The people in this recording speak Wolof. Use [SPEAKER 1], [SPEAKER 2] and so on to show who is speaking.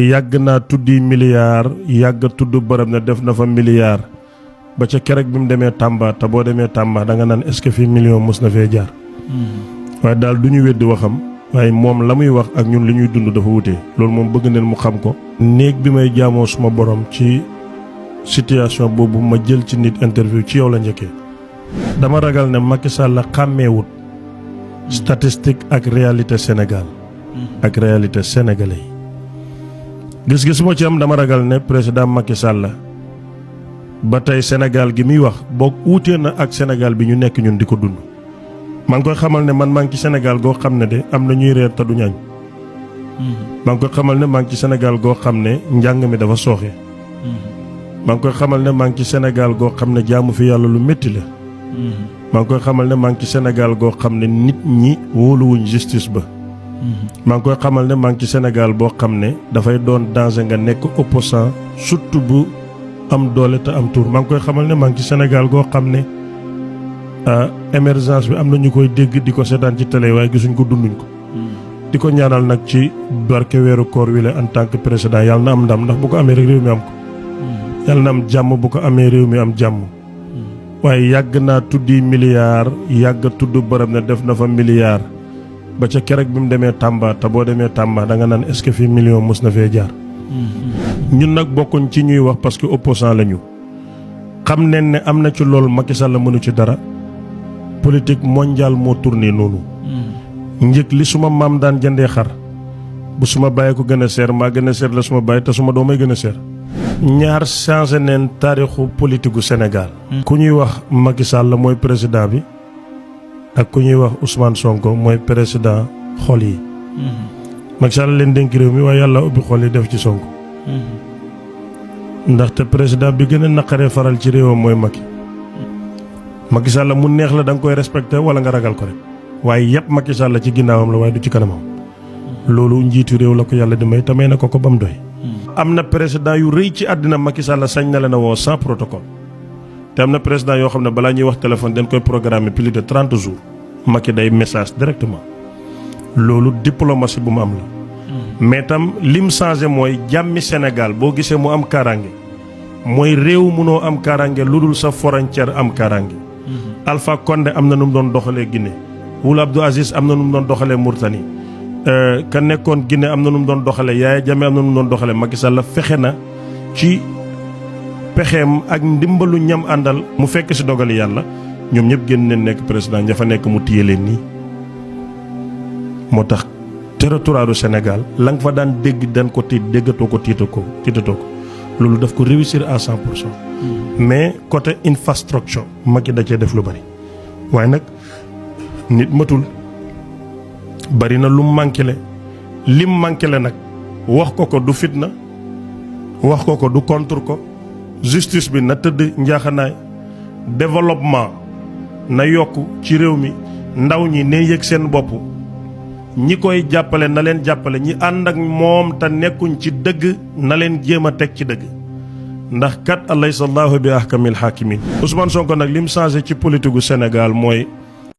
[SPEAKER 1] yàgg naa tuddi milliard yàgg tudd bërëb ne def na fa milliard ba ca kerek bi mu demee Tamba te boo demee Tamba da nga naan est-ce que fii million mos na fee jaar. waaye daal du ñu weddi waxam waaye moom la muy wax ak ñun li ñuy dund dafa wutee loolu moom bëgg neen mu xam ko. néeg bi may jaamoo suma borom ci situation boobu ma jël ci nit interview ci yow la njëkkee. dama ragal ne Macky Sall la xàmmeewut statistique ak réalité Sénégal ak réalité sénégalais yi. gis-gis moo ci am dama ragal ne président Macky Sall la ba tey Sénégal gi muy wax boog uutee na ak Sénégal bi ñu nekk ñun di ko dund. maa ngi koy xamal ne man maa ngi ci Sénégal goo xam ne de am na ñuy reer te du ñañ. maa ngi koy xamal ne maa ngi ci Sénégal goo xam ne njàng mi dafa sooxe. maa ngi koy xamal ne maa ngi ci Sénégal goo xam ne jaamu fi yàlla lu métti la. maa ngi koy xamal ne maa ngi ci Sénégal goo xam ne nit ñi wóoluwuñ justice ba. maa ngi koy xamal ne maa ngi ci Sénégal boo xam ne dafay doon danger nga nekk opposant surtout bu am doole te am tur. maa ngi koy xamal ne maa ngi ci Sénégal goo xam ne émergence bi am na ñu koy dégg di ko seetaan ci télé waaye gisuñ ko dunduñ ko. di ko ñaanal nag ci barke weeru koor wi la en tant que président yàlla na am ndam ndax bu ko amee rek réew mi am ko. yàlla na am jàmm bu ko amee réew mi am jàmm. waaye yàgg naa tuddi milliard yàgg tudd bërëb ne def na fa milliard ba ca kerek bi mu demee Tamba te boo demee Tamba da nga naan est-ce que fii million mos na fee jaar. ñun nag bokkuñ ci ñuy wax parce que opposant la ñu. xam nañ ne am na ci loolu Macky Sall la mënu ci dara. politique mondiale moo tourné noonu. njëg li suma maam daan jëndee xar bu suma bàyyi ko gën a seer maa gën a seer la suma bàyyi te suma doomay gën a seer. ñaar changé neen taarixu politique gu Sénégal. ku ñuy wax Macky Sall la mooy président bi ak ku ñuy wax Ousmane Sonko mooy président xol yi. Macky Sall leen dénk réew mi waaye yàlla ubbi xol yi def ci Sonko. ndaxte président bi gën a naqaree faral ci réewam mooy Macky. Macky Sall mu neex la da nga koy respecté wala nga ragal ko rek waaye yëpp Macky Sall la ci ginnaawam la waaye du ci kanamam. loolu njiitu réew la ko yàlla di may te may na ko ba mu doy. am na président yu rëy ci àddina Macky Sall sañ na leen a woo sans protocole te am na président yoo xam ne balaa ñuy wax téléphone dañ koy programmer plus de 30 jours Macky day message directement loolu diplomatie bu mu am la. mais tam lim changé mooy jàmmi Sénégal boo gisee mu am kaaraange mooy réew munoo am kaaraange lu dul sa frontière am kaaraange. Alpha Condé am na nu mu doon doxalee Guinée Ould Abdou Aziz am na nu mu doon doxalee Mauritanie. ka nekkoon Guinée am na nu mu doon doxalee Yaya Jammeh am na nu mu doon doxalee Macky Sall fexe na ci pexeem ak ndimbalu ñam àndal mu fekk si dogali yàlla ñoom ñëpp génn leen nekk président ña fa nekk mu téye leen nii. moo tax territoire du Sénégal la nga fa daan dégg dañ ko tiit déggatoo ko tiitatoo ko loolu daf ko réussir à 100%. mais côté infrastructure Macky da cee def lu bari waaye nag nit matul. bari na lu manqué le lim manqué le nag wax ko du fitna wax ko du contre ko justice bi na tëdd njaaxanaay développement na yokk ci réew mi ndaw ñi ne yëg seen bopp ñi koy jàppale na leen jàppale ñi ànd ak moom te nekkuñ ci dëgg na leen jéem a teg ci dëgg ndax kat alaysa allahu bi ahkamil hakimin Ousmane Sonko nag lim changé ci politique gu Sénégal mooy